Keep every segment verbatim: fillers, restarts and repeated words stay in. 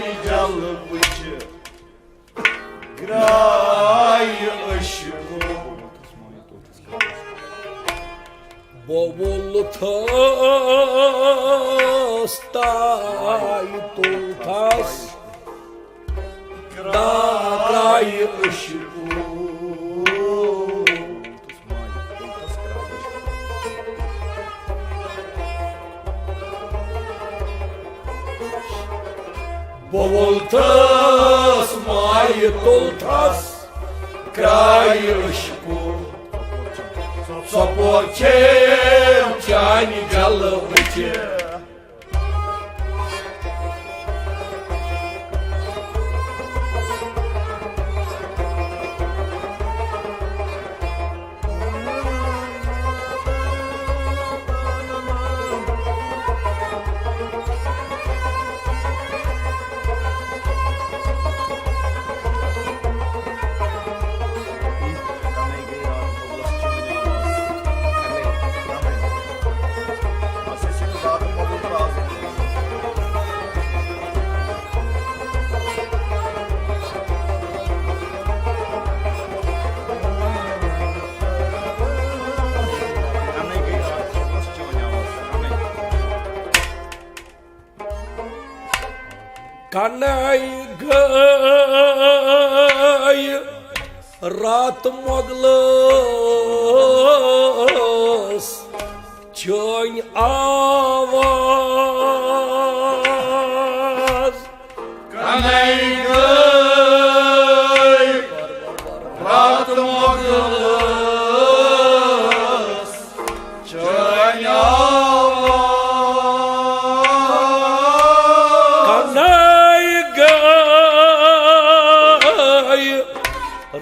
جلوٕچ گرٛایہِ عشقو۔ بوبُل تھٲس تایہِ تُل تھس گرٛایہِ عشقو۔ بوبُل تھٲس مایہِ تُل تھس گرٛایہِ عشقو۔ ژۄپور چھیم چانہِ جلوٕچ۔ کنے گٔے راتھ مۄغلس چٲنۍ آواز۔ کنے گٔے راتھ مۄغلس چٲنۍ آواز۔ کنے گٔے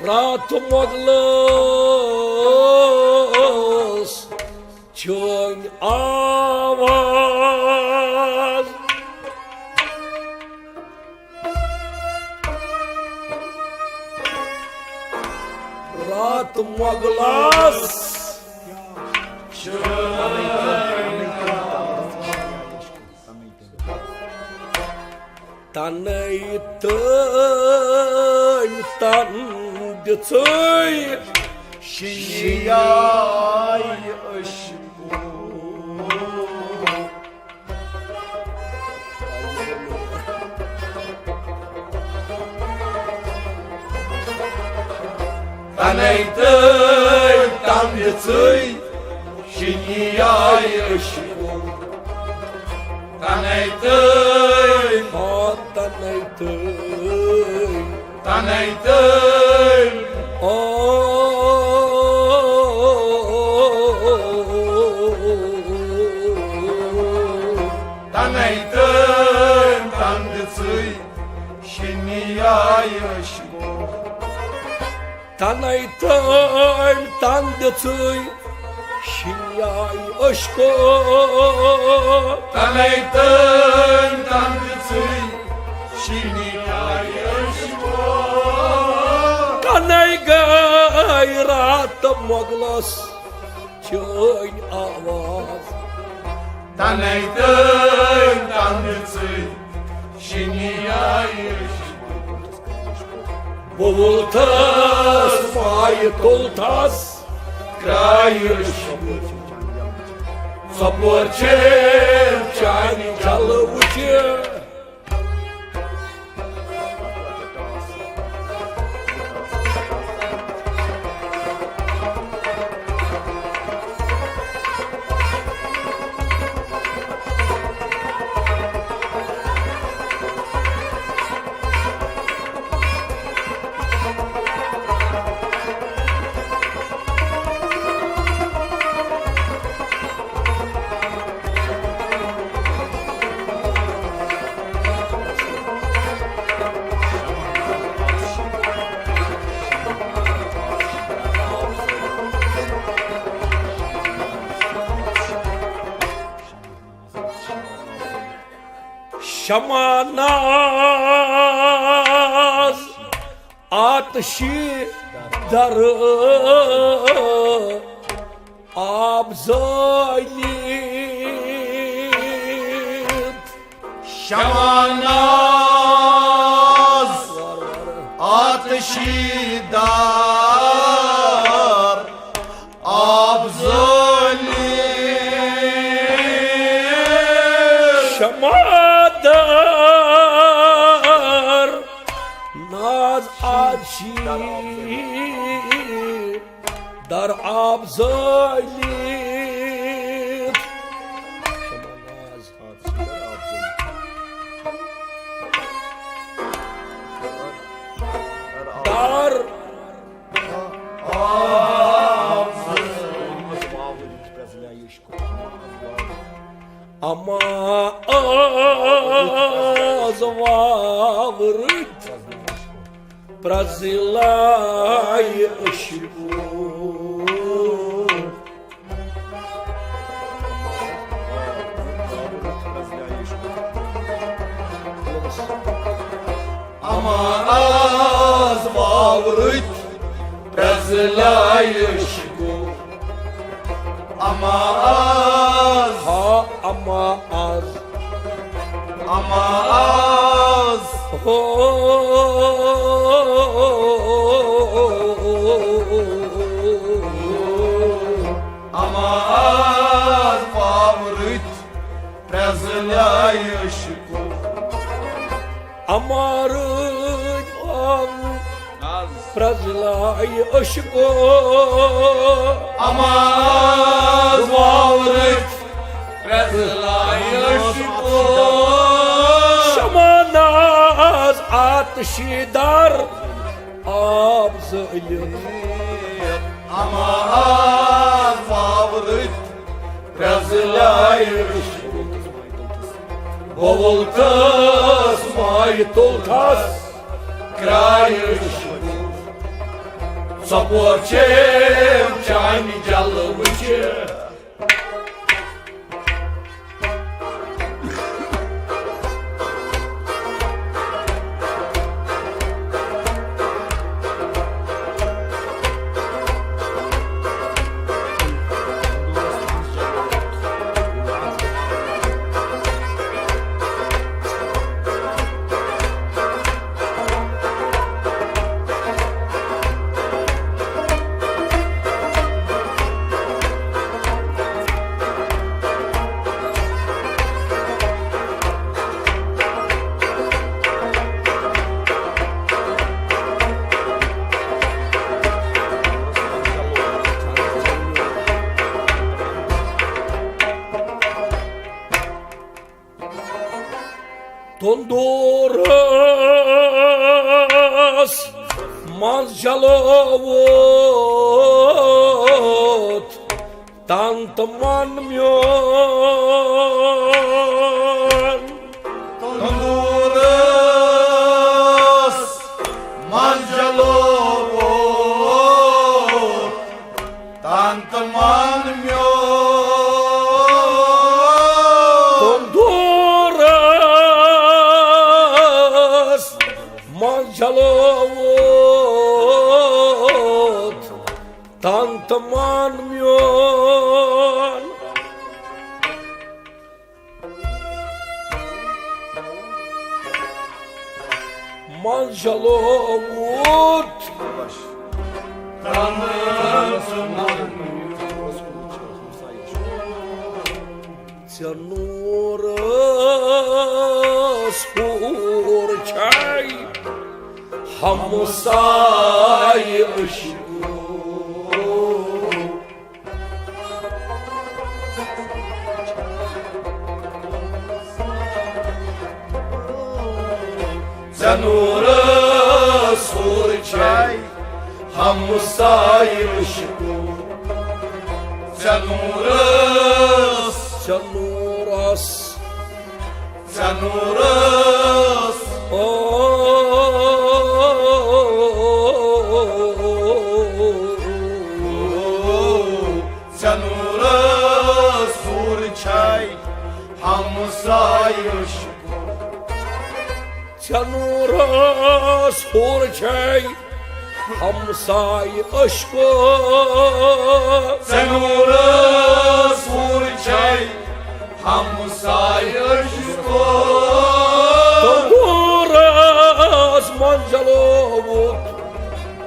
راتھ مۄغلس چٲنۍ آواز۔ راتھ مۄغلس تنے تٔمۍ تن دِژٕے شِنیاے عشقو۔ تنے تٔمۍ تن دِژٕے شِنیاے عشقو۔ تنے تٔمۍ، ہا تنے تٔمۍ، تنے تٔمۍ، او۔ تنے تٔمۍ تن دِژٕے شِنیاے عشقو۔ تنے تٔمۍ تن دِژٕے شِنیاے عشقو۔ تنے تٔمۍ تن دِژٕے شِنیاے عشقو۔ کنے گٔے راتھ مۄغلس چٲنۍ آواز۔ تنے تٔمۍ تن دِژٕے شِنیاے عشقو۔ بوبُل تھٲس مایہِ تُل تھس گرٛایہِ عشقو۔ ژۄپور چھیم چانہِ جلوٕچ۔ شمع ناز آتشی در آب زٲلِتھ۔ شمع ناز آز چھی در آب زٲلِتھ۔ در آب زٲلِتھ۔ اما آز واورٕتۍ پرٛزلایہِ عشقو۔ اما آز واورٕتۍ پرٛزلایہِ عشقو۔ اما آز۔ ہا اما آز۔ اما آز۔ ہو۔ اما آز واورٕتۍ پرٛزلایہِ عشقو۔ اما رٕتۍ آو پرٛزلایہِ عشقو۔ اما آز واورٕتۍ پرٛزلایہِ عشقو۔ شمع ناز آتشی در آب زٲلِتھ۔ اما آز واورٕتۍ پرٛزلایہِ عشقو۔ بوٚوُل تس مایہِ تُل تس کرٛایہِ عشقو۔ ژۄپور چھیم چانہِ جلوٕچہِ۔ تندورس منٛز جلووُت تن تہٕ من میون۔ تندورس منٛز جلووُت تن تہٕ من میون۔ تندورس منٛز جلووُت تن تہٕ من میون۔ منٛز جلووُت۔ ژےٚ نوٗرس حوٗر چھے ہمسایہِ عشقو۔ ژےٚ نوٗرس حوٗر چھے ہمسایہِ عشقو۔ ژےٚ نوٗرس۔ ژےٚ نوٗرس۔ ژےٚ نوٗرس۔ او، ژےٚ نوٗرس حوٗر چھے ہمسایہِ عشقو۔ ژےٚ نوٗرس حوٗر چھے ہمسایہِ عشقو۔ ژےٚ نوٗرس حوٗر چھے ہمسایہِ عشقو۔ تندورس منٛز جلووُت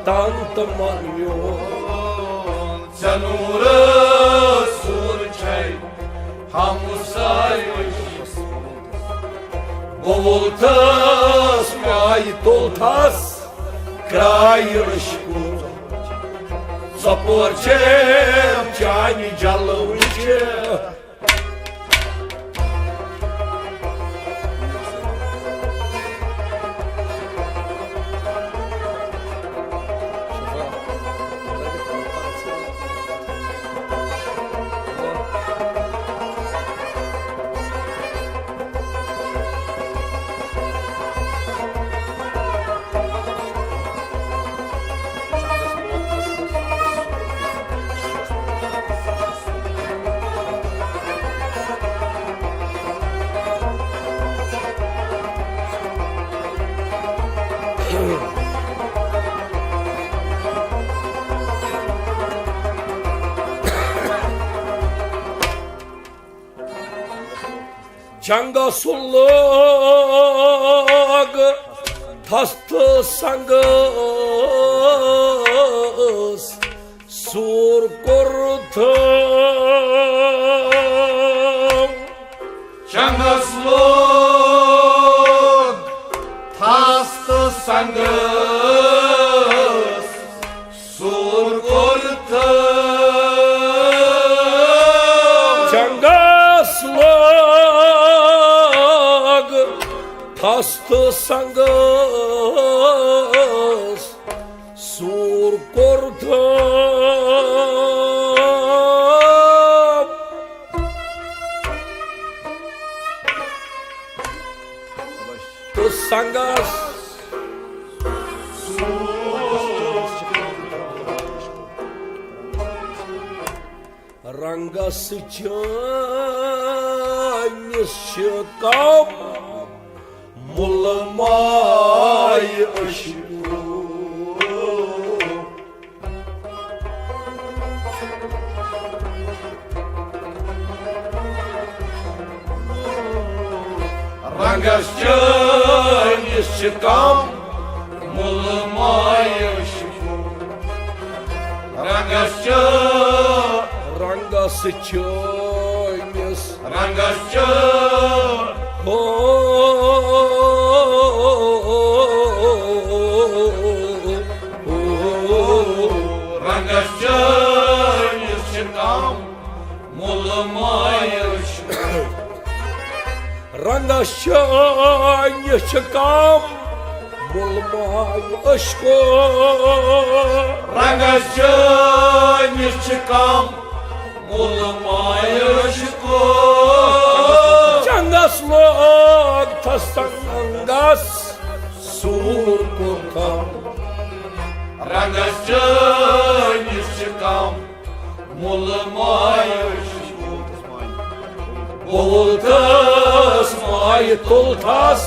تن تہٕ من میون۔ ژےٚ نوٗرس حوٗر چھے ہمسایہِ عشقو۔ بوٚوُل تس مایہِ تُل تس گرایہِ عشقو، ژۄپور چھیم چانہِ جلوٕچہِ۔ چنگس لوگ تھس تہٕ سنگس سوٗر کوٚر تھٲو۔ چنگس لوگ تھس تہٕ سنگس سوٗر کوٚر تھٲو۔ چنگس لوگ تھس تہٕ سنگس سوٗر کوٚر تھٲو۔ تہٕ سنگس رنگس چٲنِس چھِ کم مُلہٕ مایہِ عشقو۔ رنگس چٲنِس چھِ کم مُلہٕ مایہِ عشقو۔ رنگس چٲ رنگس چٲنِس رنگس چٲ ہو۔ رنگس چٲنِس چھِ کم مُلہٕ مایہِ عشقو۔ رنگس چٲنِس چھِ کم مُلہٕ مایہِ عشقو۔ رنگس چٲنِس چھِ کم مُلہٕ مایہِ عشقو۔ چنگس لوگ تھس سنگس سوٗر کوٚر تھم۔ رنگس چٲنِس چھِ کم مُلہٕ مایہِ عشقو۔ بولتس مایہِ تُلتھس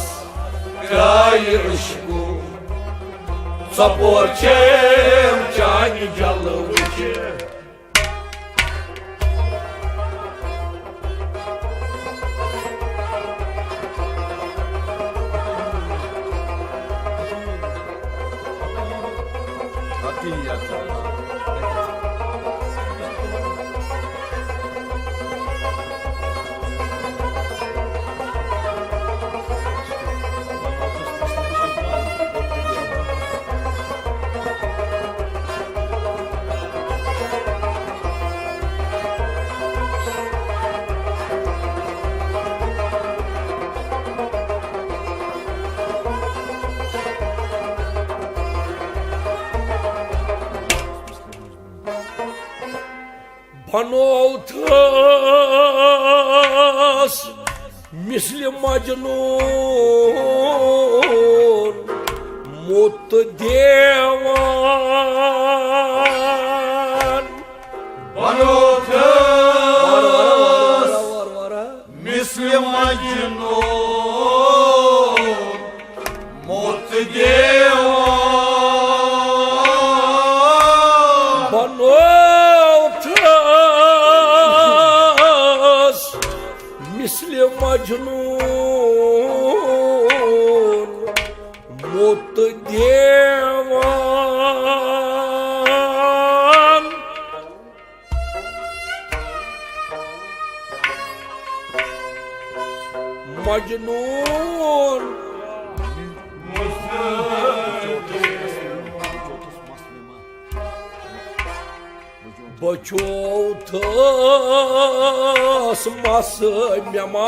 کرایہِ عشقو۔ ژۄپور چھیم چانہِ جلوٕچہِ۔ بنووتھس مثلِ مجنون موٚت دیوان۔ بنووتھس مثلِ مجنون موٚت دیوان۔ بنووتھس مثلِ مجنون موٚت دیوان۔ مجنون۔ بچوتس مس مےٚ ما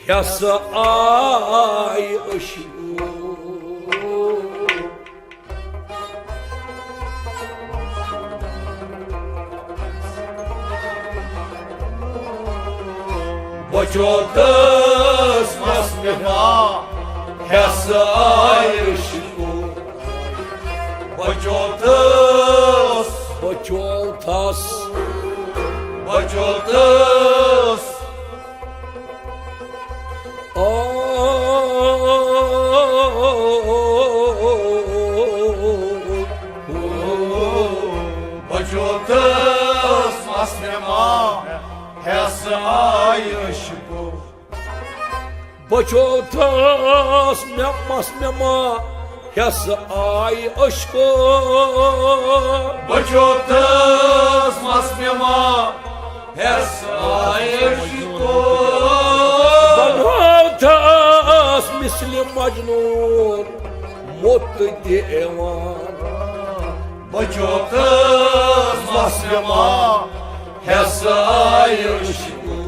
ہٮ۪س آے عشقو۔ بچوتس مس مےٚ ما ہٮ۪س آے عشقو۔ بچوتس، بچوتس، بچوتس۔ آ، بچوتس مس مےٚ ما ہٮ۪س آے عشقو۔ بچوتس مےٚ مس مےٚ ما ہٮ۪س آے عشقو۔ بچوتس مس مےٚ ما ہٮ۪س آے عشقو۔ بنوتس مثل مجنون موت دیوان۔ بچوتس مس مےٚ ما ہٮ۪س آے عشقو۔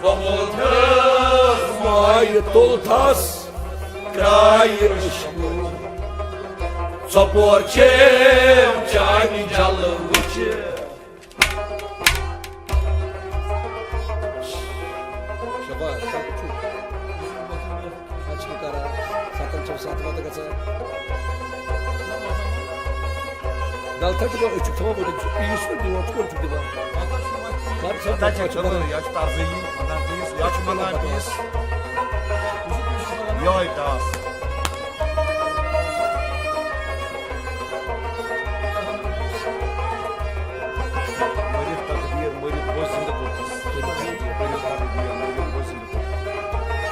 وۄمُلتس مایہِ تُلتس کرایہِ عشقو۔ ژۄپور چھیم چانہِ جلہٕ وٕچھِ۔ شباب، کَتہِ چھُو؟ اَتہِ چھِ کران ستن چھِ ستھ وَتہٕ گژھان۔ غلطہ چھُ گوٚو، أسۍ چھِ تھوٚمُت، أسۍ چھِ پیٖس چھُ دِوان، ژٕ کوٚت چھُکھ دِوان؟ کر سا، تَتہِ چھِ کر سا۔ خبر، یہِ چھُ طرزٕے یی، وَنان پیٖس، یہِ چھُ وَنان پیٖس۔ یِہوٚے ٹاس۔ مٔرِتھ تقدیٖر، مٔرِتھ گوٚو زِندٕ کوٚرمُت۔ مٔرِتھ تقدیٖر، مٔرِتھ گوٚو زِندٕ کوٚرمُت۔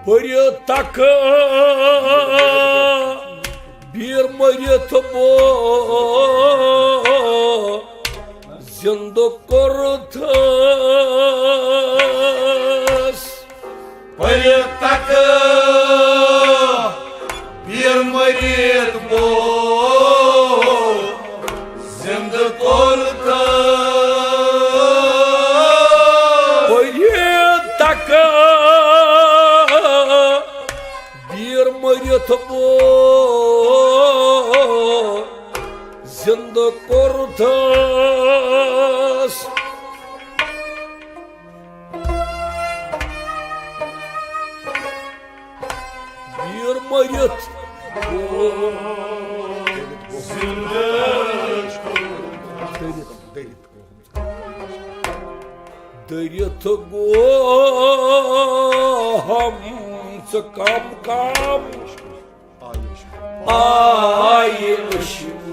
پٔرِتھ تکبیٖر مٔرِتھ بو زِندٕ کوٚرتھس۔ پٔرِتھ تکبیٖر مٔرِتھ بو زِندٕ کوٚرتھس۔ پٔرِتھ تکبیٖر مٔرِتھ بو زِندٕ کوٚرتھس۔ بیٖر مٔرِتھ۔ دٔرِتھ گوٚو ہم ژٕ کم کم۔ آیہِ عشق۔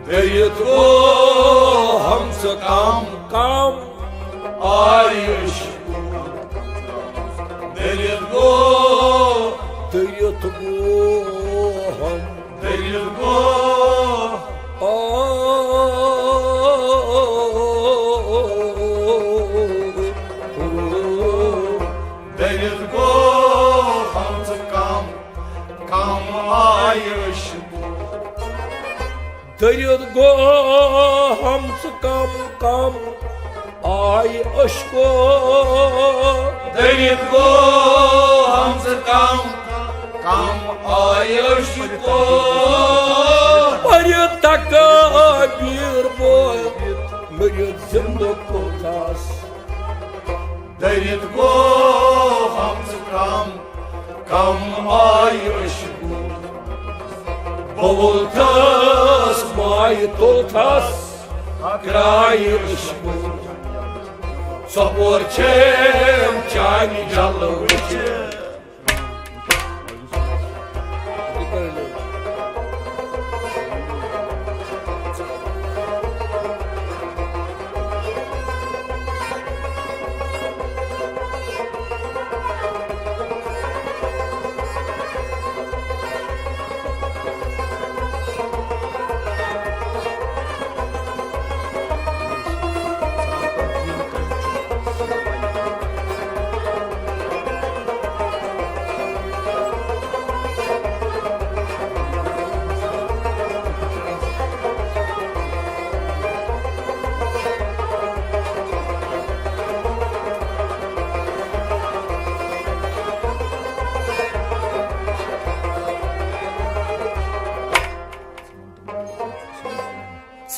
دٔرِتھ گوٚو ہم ژٕ کم کم۔ آیہِ عشق۔ دٔرِتھ گوٚو۔ دٔرِتھ گوٚو ہم۔ دٔرِتھ گوٚو۔ آ۔ دٔرِتھ گوٚو ہم ژٕ کم کم۔ آیہِ عشق۔ دٔرِتھ گوٚو ہم ژٕ کم کم۔ آیہِ عشقو۔ دٔرِتھ گوٚو ہم ژٕ کم کم۔ آیہِ عشقو۔ مٔرِتھ تکبیٖر بو مٔرِتھ زِندٕ کوٚرتھس۔ دٔرِتھ گوٚو ہم ژٕ کم کم۔ آیہِ عشقو۔ بوٚوُلتھس مایہِ تُلتھس۔ کرایہِ عشقو۔ ژۄپور چھیم چانہِ جلہٕ وٕچھِ۔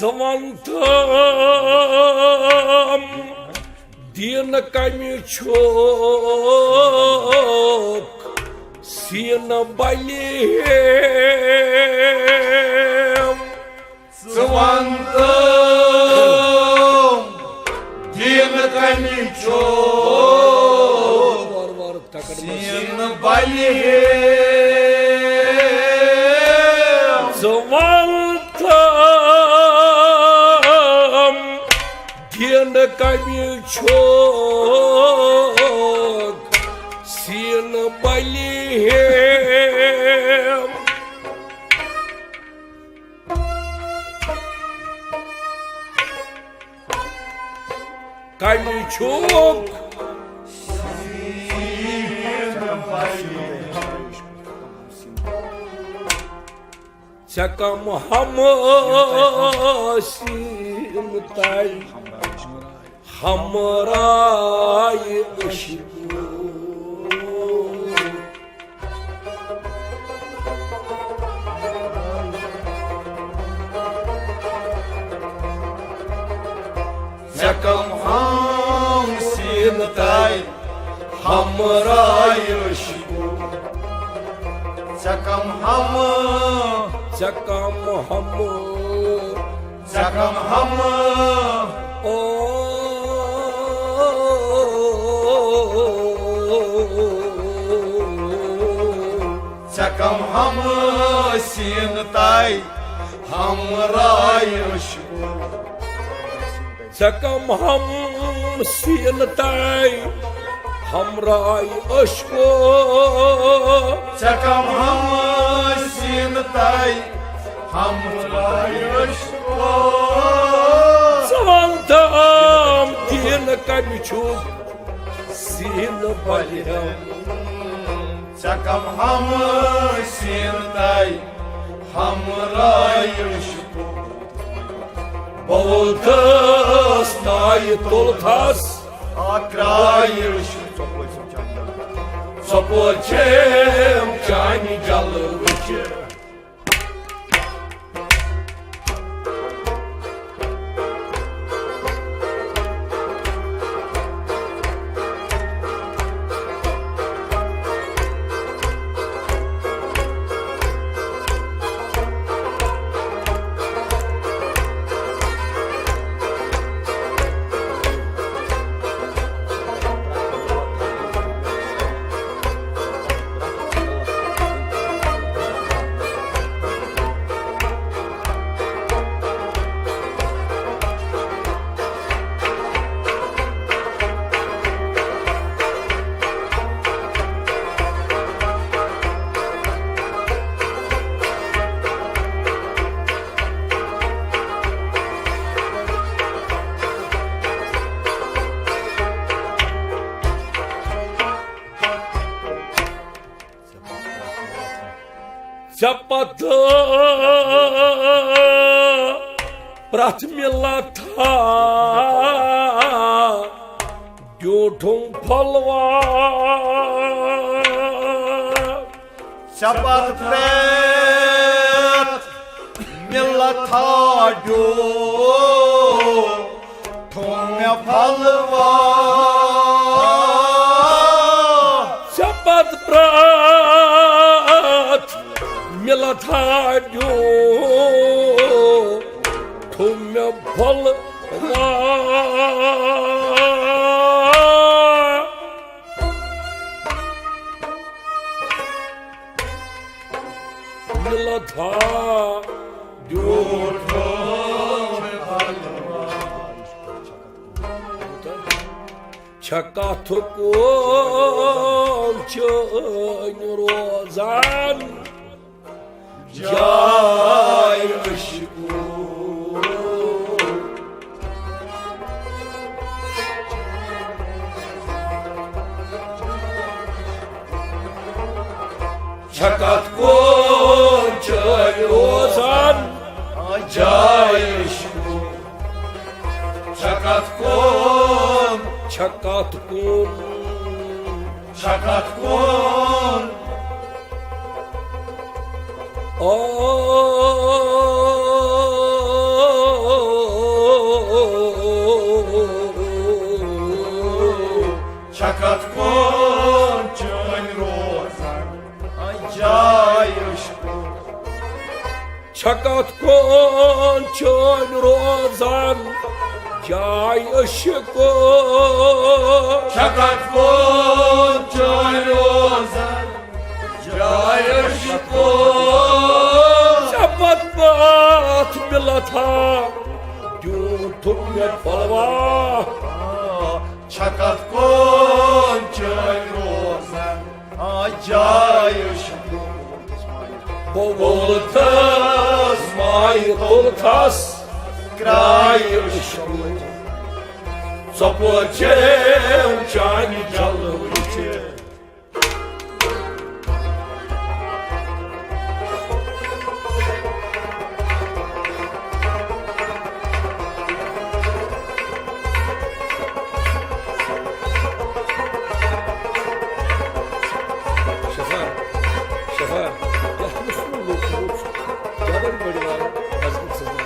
ژٕ وَن تہٕ دیٖن کَمہِ چھُکھ سیٖنہٕ بَلہِ ہیوٗ؟ ژٕ وَن تہٕ دیٖن کَمہِ چھُکھ وارٕ وارٕ تکڑ منٛز۔ سیٖنہٕ بَلہِ ہیوٗ۔ ژٕ وَن تہٕ دیٖن کَمہِ چھُکھ سیٖنہٕ بَلہِ ہیوٗ؟ کَمہِ چھُکھ؟ ژےٚ کم ہمسیٖن تَے ہمراے عشقو۔ ژےٚ کم ہمسیٖن تَے ہمراے عشقو۔ ژےٚ کم ہم، ژےٚ کم ہم، ژےٚ کم ہم، او، ژےٚ کم ہمسیٖن تَے ہمراے عشقو۔ ژےٚ کم ہمسیٖن تَے ہمراے عشقو۔ ژےٚ کم ہمسیٖن تَے ہمراے عشقو۔ ژٕ وَن تہٕ دیٖن کَمہِ چھُکھ سیٖنہٕ بَلہِ ہیوٗ؟ ژےٚ کم ہمسیٖن تَے ہمراے عشقو۔ بہٕ ووتھس تایہِ تُلتھس آکراے عشقو۔ ژۄپٲرۍ چھِم چانہِ جلوٕچہِ ژےٚ پتہٕ پرٛٮ۪تھ مِلتھا ڈیوٗٹھُم پھۄلوا۔ ژےٚ پتہٕ پرٛٮ۪تھ مِلتھا ڈیوٗ تھوٚو مےٚ پھۄلوا۔ ژےٚ پتہٕ پرٛٮ۪تھ مِلتھا ڈیوٗ تھوٚو مےٚ پھۄلوا۔ مِلتھا ڈیوٗٹھ۔ چھےٚ کتھ کُن چٲنۍ روزان جاے عشقو۔ چھےٚ کتھ کُن چٲنۍ روزان جاے عشقو؟ چھےٚ کتھ کُن، چھےٚ کتھ کُن، چھےٚ کتھ کُن؟ او چھکتھ کون چٲنۍ روزان جاے عشق؟ چھکتھ کون چٲنۍ روزان جاے عشق؟ ژےٚ پتہٕ پتھ مِلتھا دیوٗٹھُم مےٚ پھۄلوا؟ چھکتھ کون چٲنۍ روزان آ جاے عشق؟ بہٕ وولتھس مایہِ تُلتھس کرٛاے عشق۔ ژۄپور چھیم چانہِ جلوٕچ۔ شفا، شفا، یتھ منٛز چھُنہٕ لوٚگ، لوٚگ چھُ۔ زیادٕ بڑِ وارٕ، از کُن سٕنٛز نہٕ۔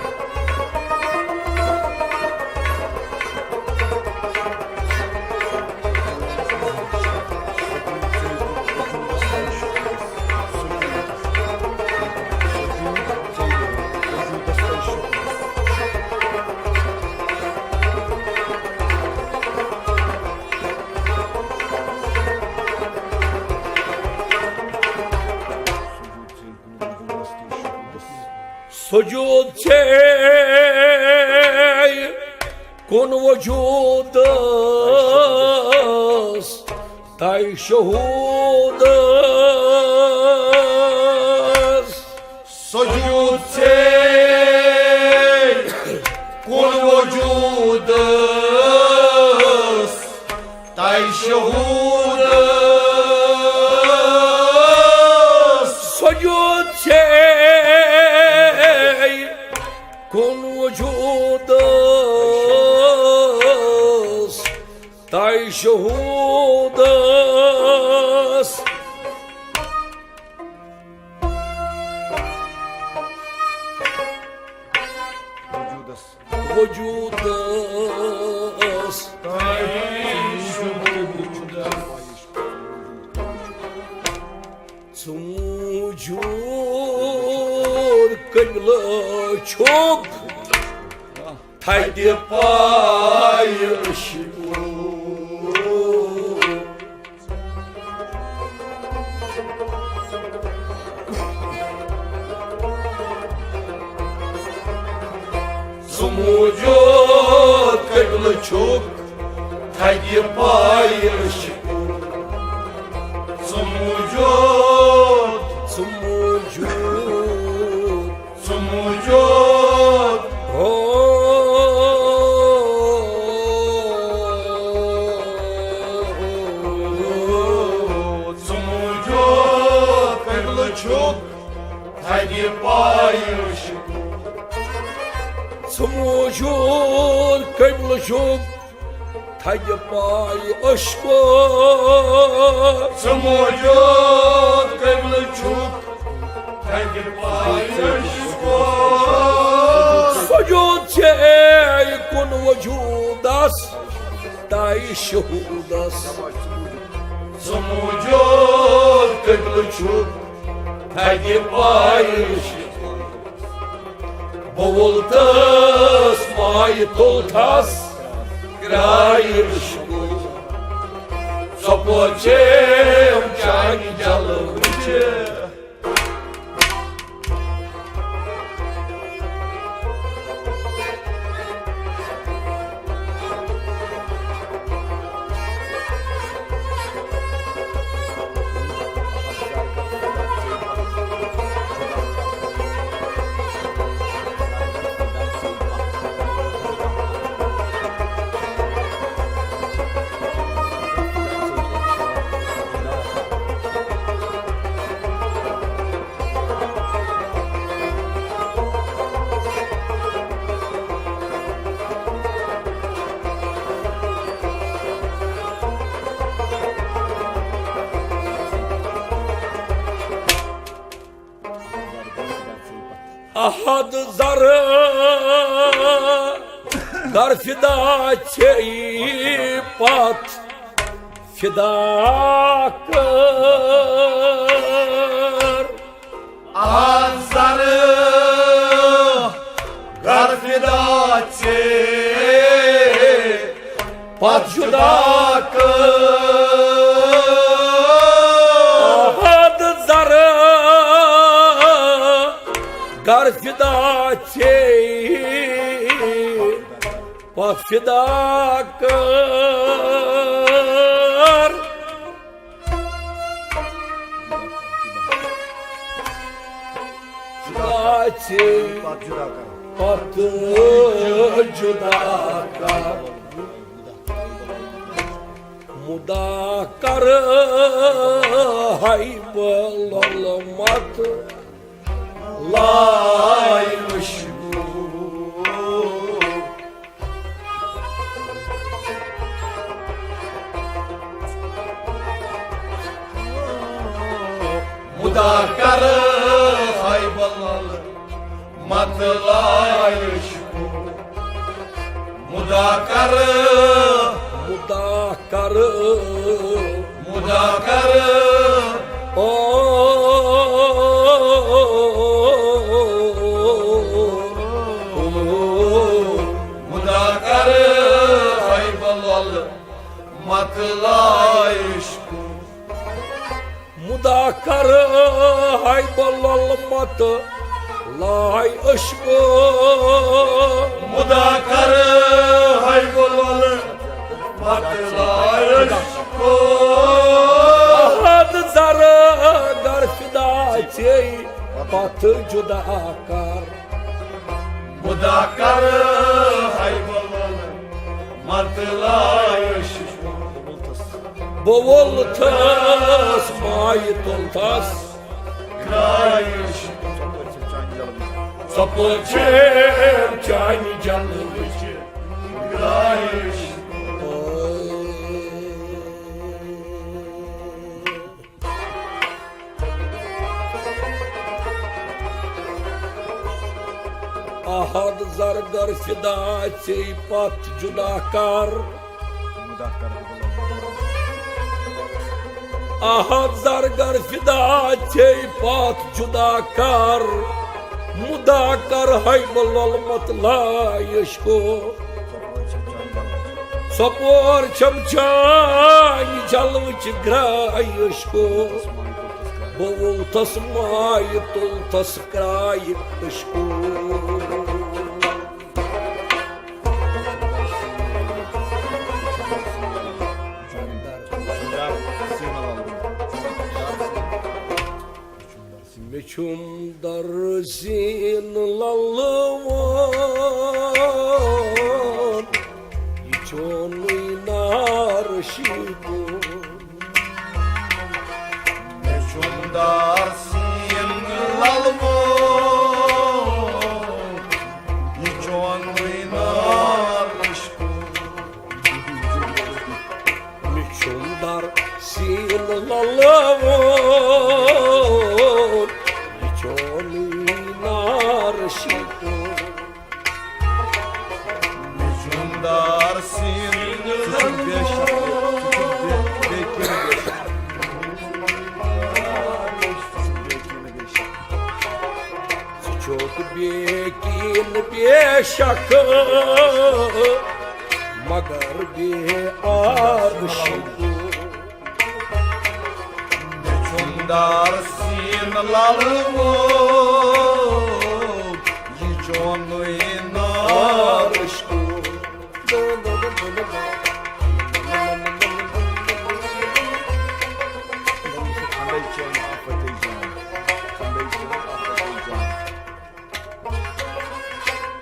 سجود چھے کُن وجودس تائی شہودس۔ سجود چھے کُن وجودس تائی شہودس۔ سجود چھے کُن وجودس تائی شہودس۔ وجودس۔ وجودس۔ ژٕ موجود قبلہٕ چھُکھ تھدِ پایہِ عشقُک۔ ژٕ موجود قبلہٕ چھُکھ تھدِ پایہِ عشقُک۔ ژٕ موجود، ژٕ موجود، ژٕ موجود۔ ہو، ژٕ موجود قبلہٕ چھُکھ تھدِ پایہِ عشقُک۔ ژٕ موجود قبلہٕ چھُکھ تھدِ پایہِ عشقُک۔ ژٕ موجود قبلہٕ چھُکھ تھدِ پایہِ عشقُک۔ سجود چھے کُن وجودس تائی شہودس۔ ژٕ موجود قبلہٕ چھُکھ تھدِ پایہِ عشقُک۔ بہٕ وولتس مایہِ تُلتھس کرٛاے عشقُک۔ ژۄپور چھیم چانہِ جلوٕچ۔ احد زر در فدا چھے پتھ فدا کر۔ احد زر کر فدا ژے، پتھ فدا کر۔ جدا ژے، پتھ جدا کر۔ مدا کر ہاے بلل مت لایش۔ مدا کر ہاے بلل مت لایش۔ مدا کر، مدا کر، مدا کر۔ او مدا کر ہاے بلل مت لایش۔ مدا کر ہاے بلل مت لایش۔ مدا کر ہاے بلل مت لایش۔ احد زر گر فدا ژے، پتھ جدا کر۔ مدا کر ہاے بلل مت لایش۔ بہٕ وولتھس مایہِ تُلتھس۔ ژۄپٲرۍ چھَم چانہِ جلوٕچ گرایش۔ احد زرگر فدا ژے پتھ جدا کر۔ احد زرگر فدا ژے پتھ جدا کر۔ مدا کر ہاے بلل مت لایش۔ ژۄپٲرۍ چھَم چانہِ جلوٕچ گرایش۔ بہٕ وولتھس مایہِ تُلتھس کرایش۔ مےٚ چھُم درسیٖن لَلہٕ وول، یہِ چونُے نار شیٖدُن۔ مےٚ چھُم درسیٖن لَلہٕ وول، یہِ چونُے نار شیٖدُن۔ مےٚ چھُم درسیٖن لَلہٕ وول، یہِ چونُے نار شیٖدُن۔ مےٚ چھُم درسیٖن، ژٕ چھُکھ بے شک، ژٕ چھُکھ بے، بے کِنہٕ بے شک۔ ژٕ چھُکھ بے کِنہٕ بے شک۔ ژٕ چھُکھ بے کِنہٕ بے شک، مگر بے عارشی۔ مےٚ چھُم درسیٖن لَلہٕ وول، یہِ چونُے نار شیٖدُن۔ کھنٛڈے چٲنۍ آفتے جان، کھنٛڈے چٲنۍ آفتے جان۔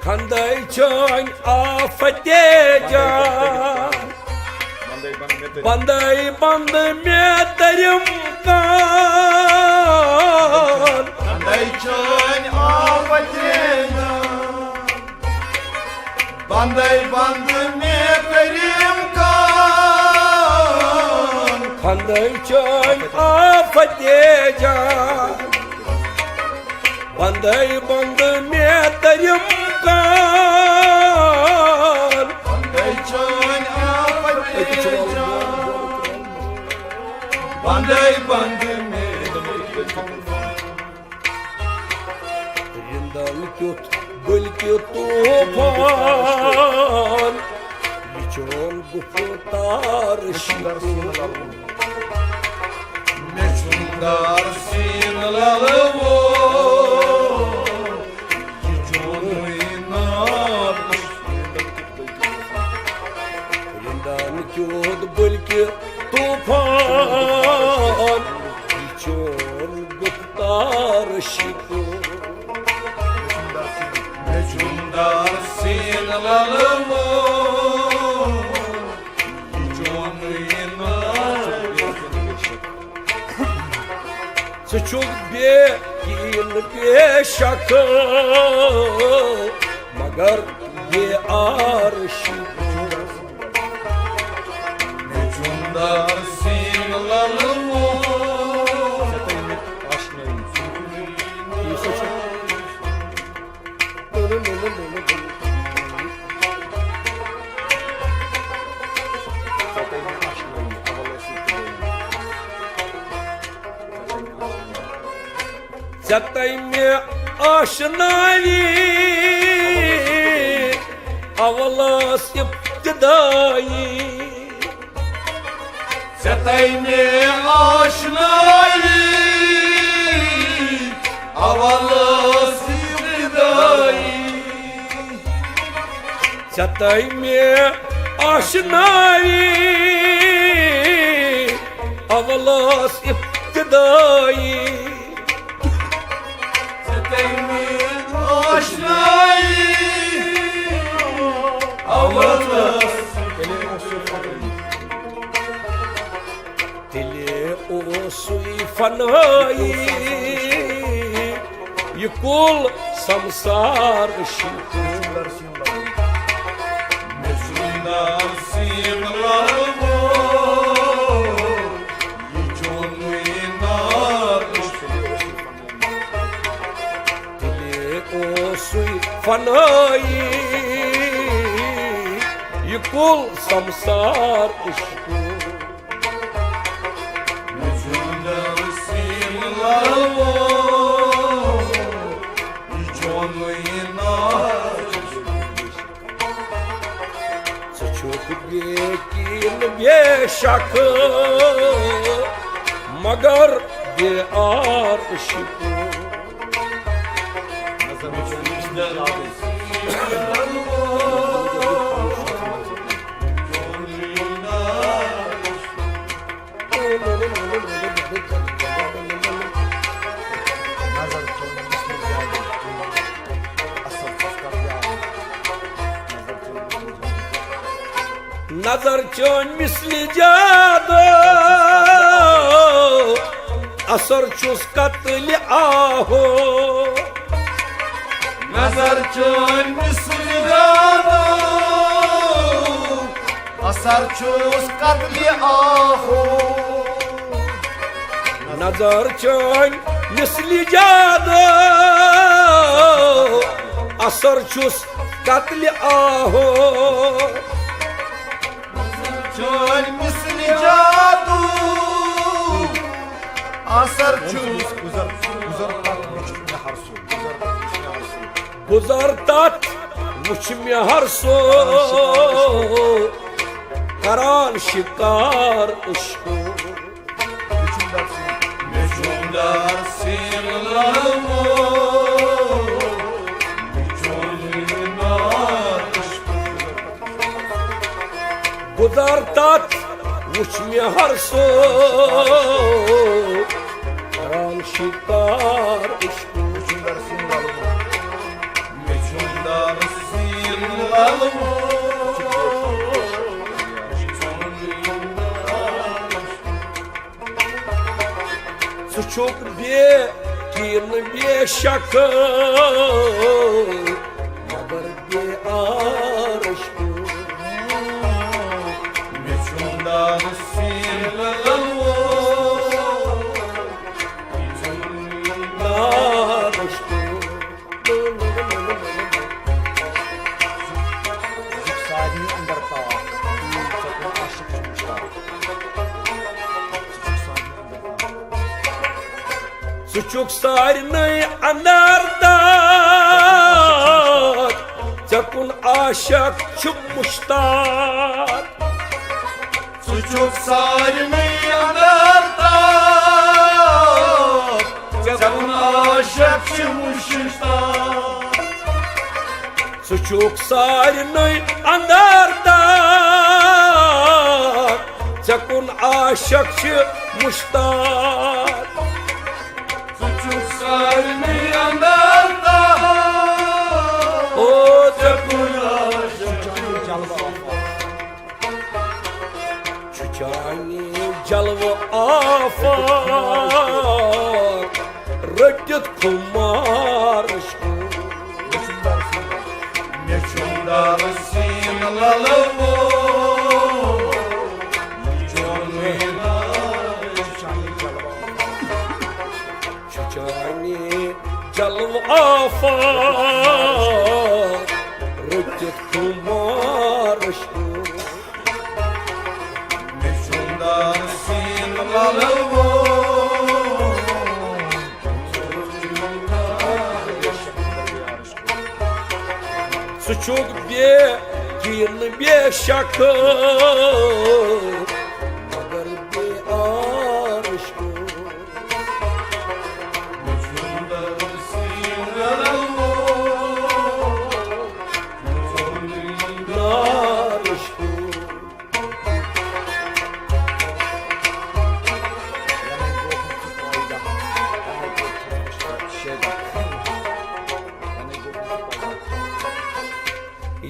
کھنٛدے چٲنۍ آفتے جان، بندے بند مےٚ تٔرِم۔ بندے بند مےٚ تٔرِم کان۔ کھنٛدے چٲنۍ آفتے جان، بندے بند مےٚ تٔرِم کان۔ کھنٛدے چٲنۍ آفتے جان، بندے بند مےٚ تٔرِم کان۔ بندے چٲنۍ آفتے جان، بندے بند مےٚ تٔرِم کان۔ رِندن کیُتھ بٔلکہِ طوفان، یہِ چون گُفتار شیٖدُن۔ مےٚ چھُم درسیٖن لَلہٕ وول، شکور۔ مےٚ چھُم دار سیٖن لَلہٕ مول، یہِ چون یہِ ناو۔ ژٕ چھُکھ بے یقین بے شک، مگر بے عارش۔ مےٚ چھُم دار سیٖن لَلہٕ مول۔ ژےٚ تَمہِ آشنایی اول ٲس ابتدایی۔ ژےٚ تَمہِ آشنایی اول ٲس ابتدایی۔ ژےٚ تَمہِ آشنایی اول ٲس ابتدایی۔ ژےٚ تَمہِ آشنایی اول ٲس۔ تیٚلے اوسُے فنٲیی یہِ کُل سمسار شکور۔ مےٚ چھُم دار سیٖن لَلہٕ مول، یہِ چون یہِ ناو۔ تیٚلے اوسُے فنٲیی یہِ کُل سمسار شکور۔ مےٚ چھُم دار سیٖن لَلہٕ مول، یہِ چون یہِ ناو۔ ژٕ چھُکھ بے یقین بے شک، مگر بے عارش۔ نظر چٲنۍ مثلہِ جادو، اثر چھُس قتلِ آہو۔ نظر چٲنۍ مثلہِ جادو، اثر چھُس قتلِ آہو۔ نظر چٲنۍ مثلہِ جادو، اثر چھُس قتلِ آہو۔ چٲنۍ مثلہِ جادو، اثر چھُس۔ گُزر، گُزر تتھ وٕچھ مےٚ ہر سُہ، گُزر تتھ وٕچھ مےٚ ہر سُہ۔ گُزر تتھ وٕچھ مےٚ ہر سُہ، کران شکار عشقو۔ مےٚ چھُم دار سیٖن لَلہٕ مول، یہِ چون یہِ ناو۔ گُزر تتھ وٕچھ مےٚ ہر سُہ، کران شکار عشقو۔ مےٚ چھُم دار سیٖن لَلہٕ مول، یہِ چون یہِ ناو۔ ژٕ چھُکھ بے یقین بے شک، مگر بے عارش۔ مےٚ چھُم دار سیٖن لَلہٕ مول، یہِ چون یہِ ناو۔ سارنٕے اندر تاپھ، ژےٚ کُن عاشق چھُ مُشتاق۔ ژٕ چھُکھ سارنٕے اندر تاپھ، ژےٚ کُن عاشق چھُ مُشتاق۔ ژٕ چھُکھ سارنٕے اندر تاپھ، ژےٚ کُن عاشق چھُ مُشتاق۔ ژٕ چھُکھ سارنٕے اندر تاپھ، ژےٚ کُن عاشق چھُ مُشتاق۔ ژٕ چھُکھ او ژےٚ کُن چھُ چانہِ جلوٕ آفاق رٔٹِتھ خُمار عشقُک۔ مےٚ چھُم دارٕ سیٖن لَلہٕ وول، چونُے نار چھُ چانہِ جلوٕ آفاق رٔٹِتھ خُمار عشقُک۔ مےٚ چھُم دارٕ سیٖن لَلہٕ وول۔ ژٕ چھُکھ بے یقین بے شک، مگر بے عشق۔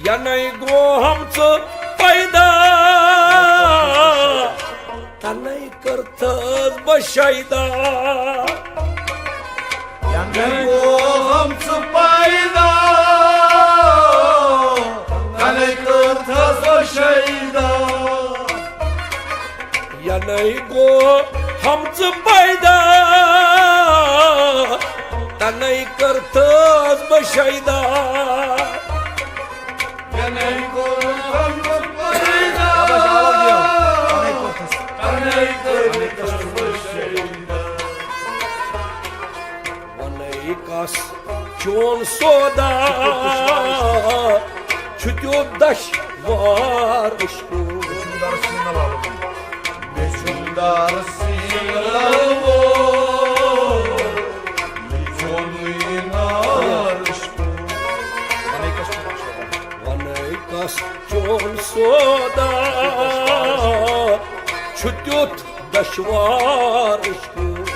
یَنے گوٚو ہم ژٕ پیدا، تَنے کٔرتھَس بہٕ شیدا۔ یَنے گوٚو ہم ژٕ پیدا، تَنے کٔرتھَس بہٕ شیدا۔ یَنے گوٚو ہم ژٕ پیدا، تَنے کٔرتھَس بہٕ شیدا۔ یَنے گوٚو ہم ژٕ پیدا، تَنے کٔرتھَس بہٕ شیدا۔ وَنے کَس چون سودا چھُ تیُتھ دشوار عشقُک۔ مےٚ چھُم دارٕ سیٖن لَلہٕ وول، یہِ چونُے نار عشقُک۔ وَنے کَس چون سودا چھُ تیُتھ دشوار عشقُک۔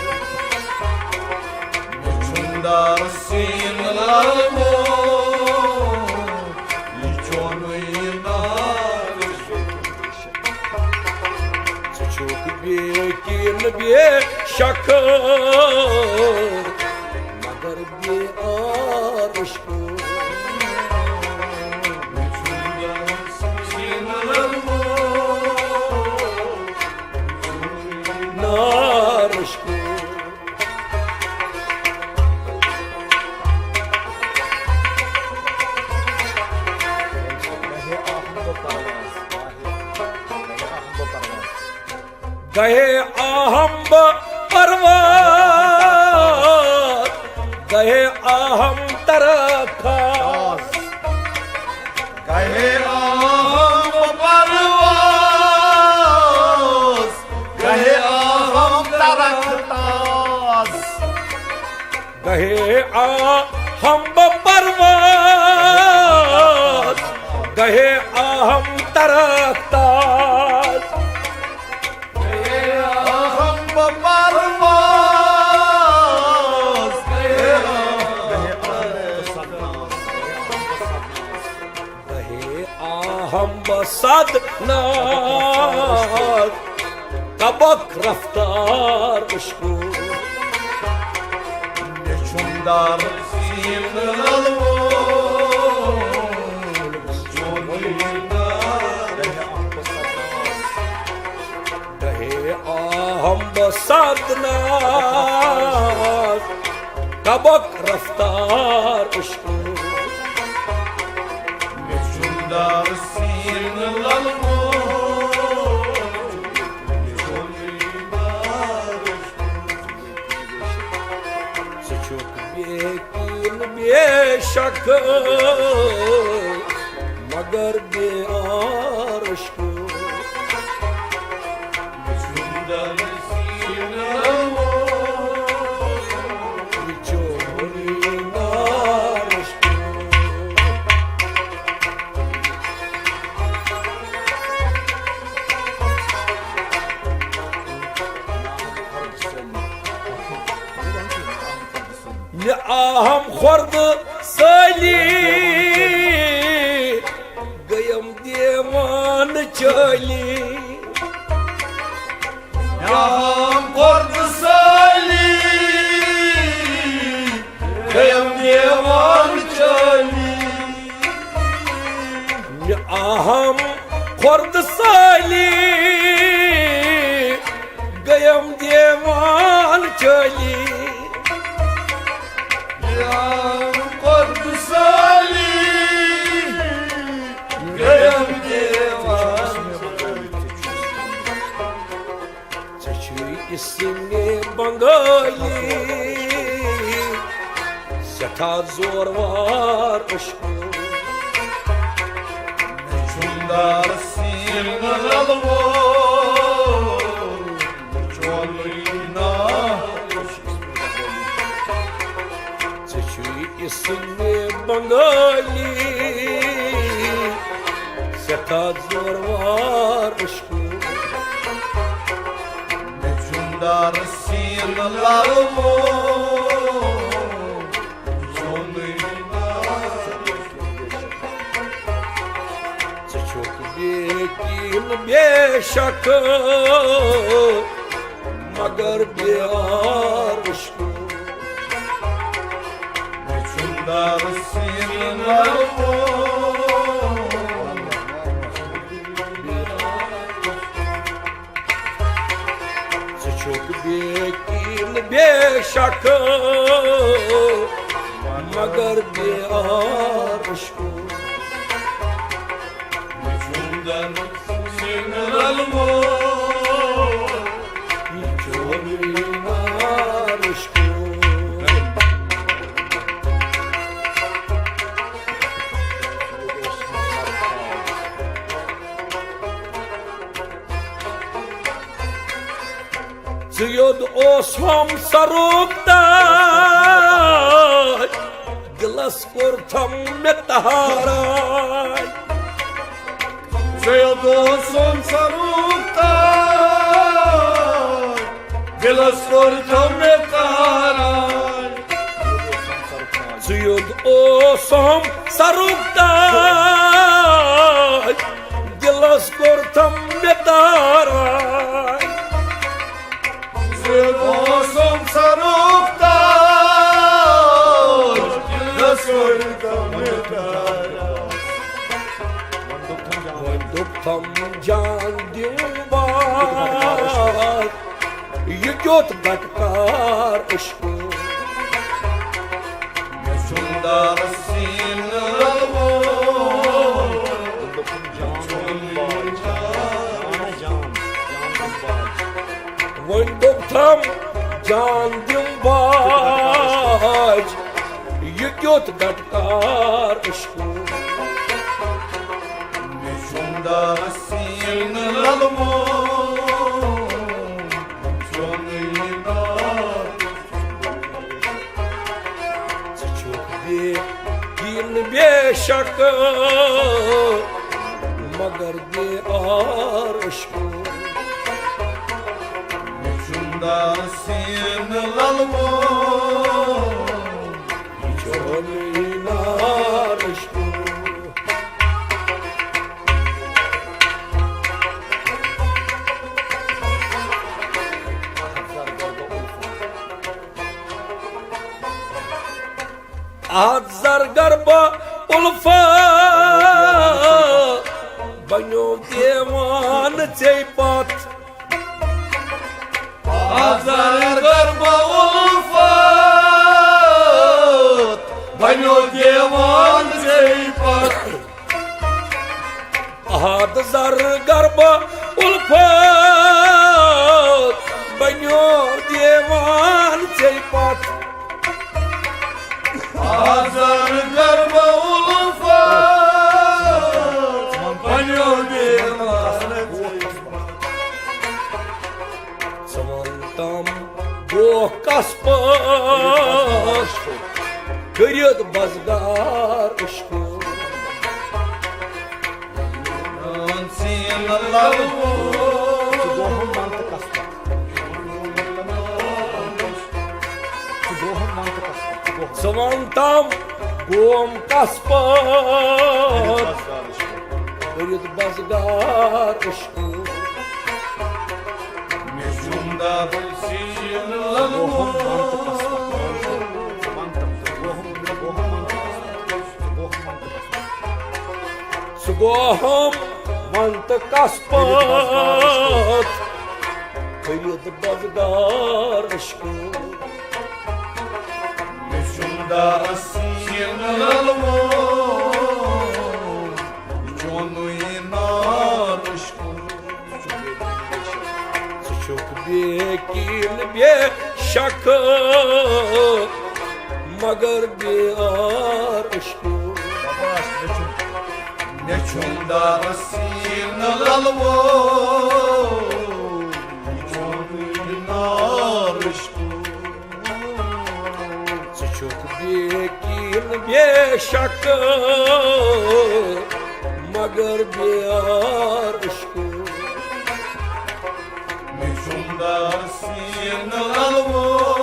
مےٚ چھُم دارٕ سیٖن لَلہٕ وول، یہِ چونُے نار عشقُک۔ ژٕ چھُکھ بے یقین بے شک، مگر بے عشق۔ نار عشق۔ گئے آہم بہ پرواز، گئے آہم ترک تھاس۔ گئے آہم بہ پرواز، گئے آہم ترک تھاس۔ گئے آہم بہ پرواز، گئے آہم ترک تھاس۔ گئے آہم بہ پرواز، گئے آہم بہ پرواز۔ گئے آہم بہ صد ناز، کبک رفتار عشقُک۔ مےٚ چھُم دارٕ سیٖن لَلہٕ وول، چونُے نار۔ گئے آہم بہ صد ناز، کبک رفتار عشقُک۔ مےٚ چھُم دارٕ سیٖن لَلہٕ وول، مےٚ چھُم دارٕ۔ ژٕ چھُکھ بے یقین بے شک، مگر بے عشق۔ مےٚ آہم خۄردٕ سٲلی، گٔیم دیوان چٲلی۔ مےٚ آہم خۄردٕ سٲلی، گٔیم دیوان چٲلی۔ مےٚ آہم خۄردٕ سٲلی، گٔیم دیوان چٲلی۔ مےٚ آہم خۄردٕ سٲلی، گٔیم دیوان چٲلی۔ ژےٚ چھُے اسمِ بنگٲلی سٮ۪ٹھاہ زوروار عشقہٕ۔ مےٚ چھُم دارٕ سیٖنہٕ رلوو، چونُے ناو عشقہٕ۔ ژےٚ چھُے اسمِ بنگٲلی سٮ۪ٹھاہ زوروار عشقہٕ۔ مےٚ چھُم دارٕ سیٖنہٕ لالہٕ وول، چونُے ناو۔ ژٕ چھُکھ بے یقین بے شک، مگر بے عار عشقہٕ۔ مےٚ چھُم دارٕ سیٖنہٕ لالہٕ وول۔ ژٕ چھُکھ بے یقین بے شک، مگر بے عار عشقہٕ۔ مےٚ چھُم دارٕ سیٖنہٕ لالہٕ وول، یہِ چھُ عار عشقہٕ۔ ژٕ یوٚد اوسہم سرُک تاج، دِلس کوٚرتھم مےٚ تہاراے۔ ژٕ یوٚد اوسہم سرُک تاج، دِلس کوٚرتھم مےٚ تہاراے۔ ژٕ یوٚد اوسہم سرُک تاج، دِلس کوٚرتھم مےٚ تہاراے۔ ژٕ یوٚد اوسہم سرُک تاج، دِلس کوٚرتھم مےٚ تہاراے۔ وۄنۍ دوٚپتھم جان دِم بار، یہِ کیُتھ گٹکار عشقہٕ۔ مےٚ چھُم دارٕ سیٖنہٕ لالہٕ وول۔ وۄنۍ دوٚپتھم جان دِم باج، یہِ کیُتھ گٹکار عشقہٕ۔ مےٚ چھُم دارٕ سیٖنہٕ لالہٕ وول، چونُے ناو۔ ژٕ چھُکھ بے یقین بے شک، مگر بے عار عشقہٕ۔ مےٚ چھُم دارٕ سیٖنہٕ لالہٕ وول، یہِ چھُ عار عشقہٕ۔ اتھ زرگر بہٕ الفت بنیو دیوان ژے پتھ۔ اتھ زرگر بہٕ الفت بنیو دیوان ژے پتھ۔ احد زر گربہ الفت بنیو دیوان ژے پتھ۔ احد زر گربہ الفت بنیو دیوان ژے پتھ۔ ژٕ وَن تام دۄہ کس پٲٹھۍ کٔرِتھ بزگار عشقو۔ نان سین لَلو۔ ژٕ دۄہ وَن تہٕ کس پٲٹھۍ۔ ژٕ ژٕ وَن تام گوم کس پٲٹھۍ، کٔرِتھ بزگار عشقو۔ مےٚ چھُم دَپُن سیٖنہٕ لَلوو۔ ژٕ گوہم وَن تہٕ کس پٲٹھۍ، کٔرِتھ بزگار عشقو۔ مےٚ چھُم دَپُن سیٖنہٕ لَلوو، چونُے نار عشقو۔ ژٕ چھُکھ بے کیٖل بے شک، مگر بے عار عشقو۔ مےٚ چھُم دَپُن سیٖنہٕ لَلوو، چونُے نار عشقو۔ ژٕ چھُکھ بے کیٖل بے شک، مگر بے عار عشقو۔ مےٚ چھُم دَپُن سیٖنہٕ لَلوو،